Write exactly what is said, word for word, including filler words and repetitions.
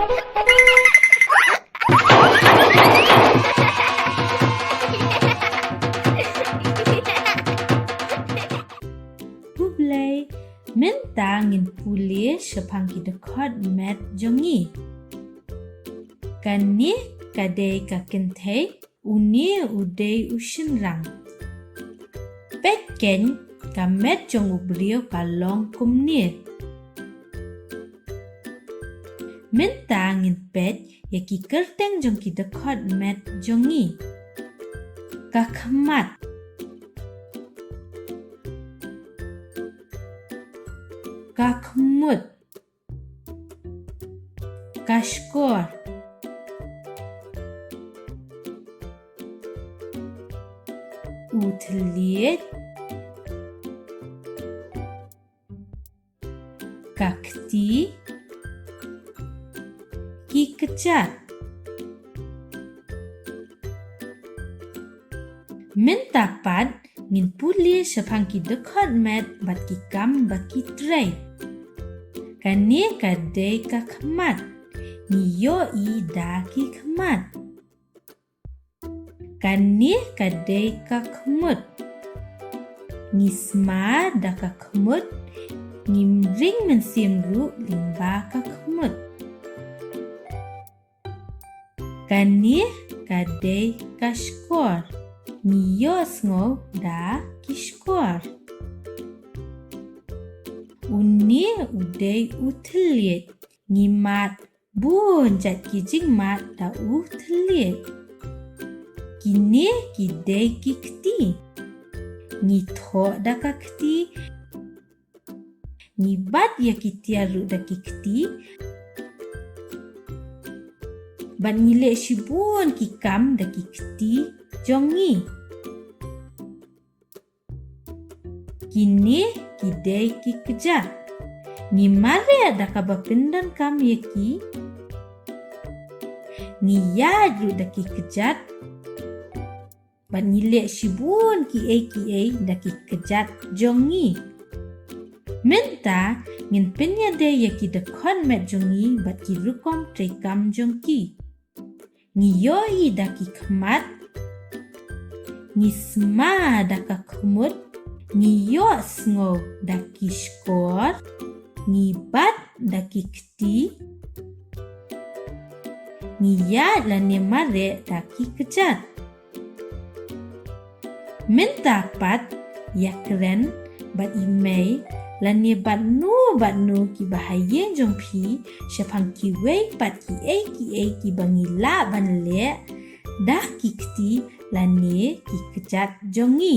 Khublei, mynta ngin pule shaphang ki dkhot met jong ngi. Kane ka dei ka kynthei, une u dei u shynrang. Peit kein, ka met jong u briew ka long kumne. Mynta ngin peit ïa ki kyrteng jong ki dkhot met jong ngi. Ka khmat. Ka khmut. Ka shkor. U thylliej. Ka kti. Ki kjat. Mynta pat ngin pule shaphang ki dkhot met bad ki kam ba ki trei. Kane ka dei ka khmat. Ngi ïohi da ki khmat. Kane ka dei ka khmut. Ngi sma da ka khmut. Ngim ring mynsiem ruh lyngba ka khmut. Kane ka dei ka shkor. Ngi ïohsngew da ki shkor. Une u dei u thylliej. Ngi mad bun jait ki jingmad da u thylliej. Kine ki dei ki kti. Ngi thoh da ka kti. Ngi bat ïa ki tiar ruh da ki kti. Bad ngi leh shibun ki kam da ki kti jong ngi. Kine ki dei ki kjat. Ngi mareh da kaba pyndonkam ïa ki. Ngi ïaid ruh da ki kjat. Bad ngi leh shibun kiei kiei da ki kjat jong ngi. Mynta ngin pynïadei ïa ki dkhot met jong ngi bad ki rukom treikam jong ki. Ngi ïohi da ki khmat. Ngi sma da ka khmut. Ngi ïohsngew da ki shkor. Ngi bat da ki kti. Ngi ïaid lane mareh da ki kjat. Mynta pat ïakren bad i mei lane bad no bad no kiba ha ïing jong phi shaphang kiwei pat kiei kiei kiba ngi lah ban leh da ki kti lane ki kjat jong ngi.